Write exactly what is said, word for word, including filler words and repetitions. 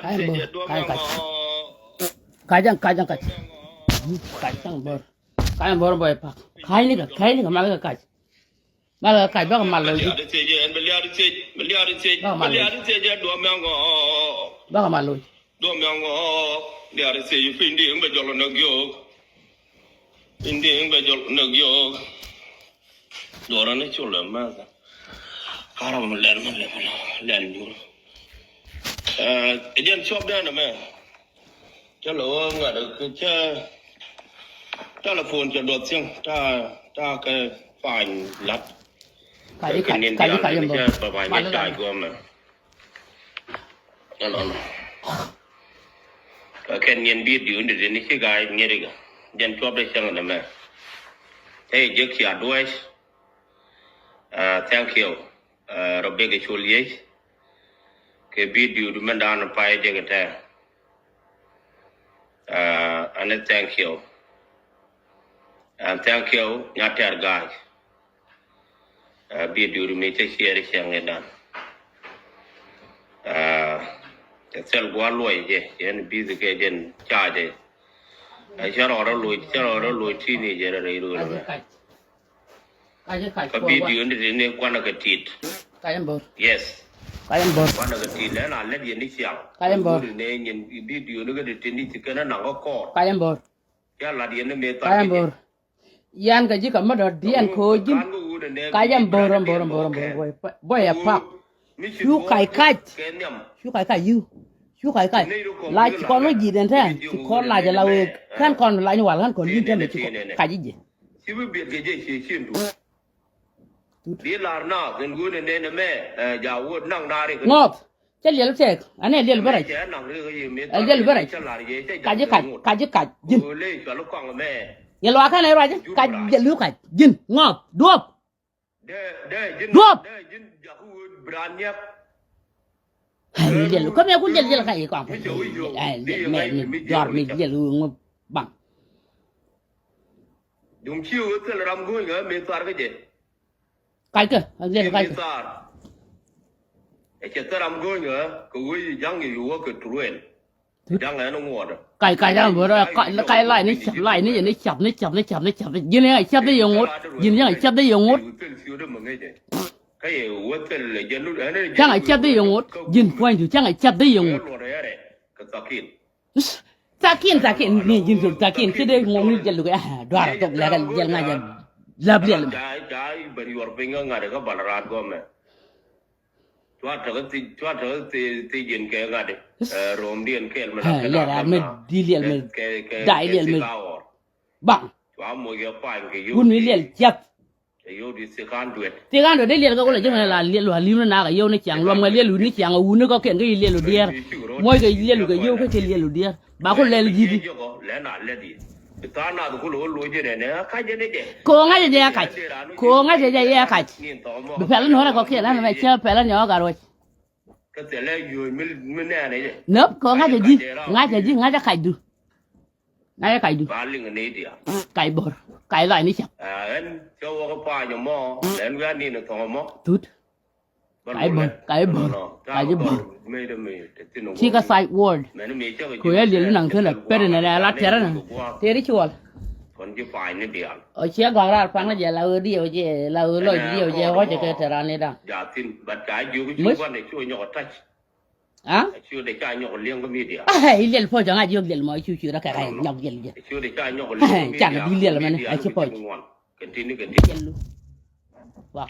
Ka̱ny bor, ka̱ny ka̱ny. Ka̱ny ka̱ny ka̱ny. Ka̱ny bor, ka̱ny bor bä pak. Ka̱ny ni kɛ, ka̱ny ni kɛ, mal kɛ ka̱ny. Mal kɛ ka̱ny, bakɛ mal loc. Bakɛ mal loc. Bakɛ mal loc. Duɔrä ni col ɛ mɛth. Karɔ mi lɛl mi lɛl lɛl nyuur. Ɛ jɛn cuɔp dɛn ɛmɛ. Cä lɛ wä ŋa̱t kɛ cä telephone cɛ duɔth thiäŋ ta ta kɛ pany lat. Kaji kaji kaji kaji mbɔ. Pany lat guɔmɛ. Nɔnɔ. Kɛ kɛn nyɛn video ni dee ni ci ga̱a̱c nyɛrikä. Jɛn cuɔp dee cäŋ nɛmɛ. Ɛ jek ci aduɛc. Thank you. Rɔ bek ɛ col yec. Kɛ video du mɛn daan pay jek tɛ. Ani thank you. And thank you nya tɛr ga̱a̱c. Video du mi cä share cɛŋ idan. Cɛ thil gua̱a̱r luɔc jɛ yɛn busy kɛ jɛn charge. Cä rɔɔdä luɔc, cä rɔɔdä luɔc teenager rɛy ro̱o̱l mɛ. Ka̱ video ni ti ni kuanɛ kɛ tit. Ka̱ yɛn bor. Yes. Ka̱ yɛn bor. Kuanɛ kɛ tit lɛ na lɛt yɛn ni ciaŋ. Ka̱ yɛn bor. Ni nyin video ni kɛ ti ti ni ti kɛn naŋ kɛ kɔɔr. Ka̱ yɛn bor. Cä lat yɛn ni mëë thar. Ka̱ yɛn bor. Yan kɛ ji̱ kɛ mä dɔ̱diɛn ko̱ ji̱n. Ka̱ yɛn bor, bor, bor, bor, bor. Bor yɛ pak. Cu kac kac. Cu kac kac yiu. Cu kac kac. Lac ci kɔn wä ji̱ den tɛn ci kɔn lac ala wek kɛn kɔn lac ni wal kɛn kɔn yi̱n tɛn ci kɔn kac ji̱. Ci bi biɛt kɛ jɛ ci ci ndu. Di lar na kɛn wun ne ne mɛ. Ja wut naŋ na ri. Ŋɔth. Cä liɛl tɛk anɛ liɛl bä rɛc. Ɛ liɛl bä rɛc. Kac kac kac kac ji̱n. Yɛ luakä nɛ ruac kac liɛl kac ji̱n ŋɔth duɔp. Duɔp. Liɛl kä mɛ ku liɛl liɛl ka yi kɔn. Mɛ ni jɔr mi liɛl ŋu baŋ. Duŋ ci wä thil ram go̱o̱ny ɣä mi thar kä jɛ. Kackɛ a liɛl kackɛ. Ɛ cɛ thil ram go̱o̱ny ɣä kɛ wee yi ja̱ŋ yi wä kɛ truɛl. Kac kac a bä rɔ kac lac ni cath lac ni jɛ ni cath ni cath ni cath ni cath ji̱n yɛn a cath ni yɛ ŋot ji̱n yɛn a cath ni yɛ ŋot. Cäŋ a cath ni yɛ ŋot ji̱n puɔ̱nydu cäŋ a cath ni yɛ ŋot. Thakin thakin ni ji̱n jol thakin ci dee ŋuɔ̱k ni jɛl luk ɛ duaar a thok lɛk a jɛl ŋa̱c a lap liɛl mɛ. Cua tɔk thi cua tɔk thi thi ji̱n kɛ ŋa̱t. Rom diɛn kɛl mɛ la kɛ la kɛ na di liɛl mɛ dai liɛl mɛ. Baŋ. Cua moc kɛ pany kɛ yio̱w. Wun mi liɛl ciath. Kɛ yio̱w di thikan duet. Thikan duet di liɛl kɛ wulɛ ji̱n kɛ la liɛl wa lim ni nak kɛ yio̱w ni ciaŋ luɔm kɛ liɛl wut ni ciaŋ kɛ wun ni kɔkiɛn kɛ yi liɛl wut diɛɛr. Moc kɛ liɛl wut kɛ yio̱w kɛ kɛ liɛl wut diɛɛr ba ku lɛl ji̱di. Lɛ na lɛ di bi tha̱a̱ŋ nath kulɛ wä loc jɛ nɛ nɛ kac jɛ ni jɛ. Kɛ ɣöö ŋa̱cä jɛ kac kɛ ɣöö ŋa̱cä jɛ yɛ kac. Bi pɛl ni ɣöö rɛ kɔkiɛn an mɛ cä pɛl ni ɣöö gat ruɔc. Kä thilɛ yio̱o̱c mi mi nɛɛnɛ jɛ. Näp kɛ ɣöö ŋa̱cä ji̱ ŋa̱cä ji̱ ŋa̱cä kacdu. Ŋa̱cä kacdu. Ba liŋ ni diaal. Kac bo̱r kac lɔc ni cäp. Ɛn cä wä kä pa̱a̱ny ɛmɔ lɛn wi̱i̱ an ni̱n ɛ thɔ̱ŋ ɛmɔ. Thut. Kac bo̱r kac bo̱r kac bo̱r. Cikɛ thac ward. Kɛ ɣöö yɛ liɛl ni naŋ thi̱n ɛ pet ɛn ɛ la tɛrɛ nɛ tëë ri cuɔl. Ɔ ciɛ gɔ̱a̱k raar paŋ ni jɛ la ɣöö diɛw jɛ la ɣöö lɔc diɛw jɛ ɣɔ̱cɛ kɛ tɛrani da̱ŋ. Muc. A i̱ liɛl puɔ̱c ɔŋ a jiök liɛl mɔ i̱ cu cui̱ rɔ kɛ ɣa̱c nyɔk liɛl jɛ. Can bi liɛl mɛni a ci puɔ̱c. Liɛl lu. Wa.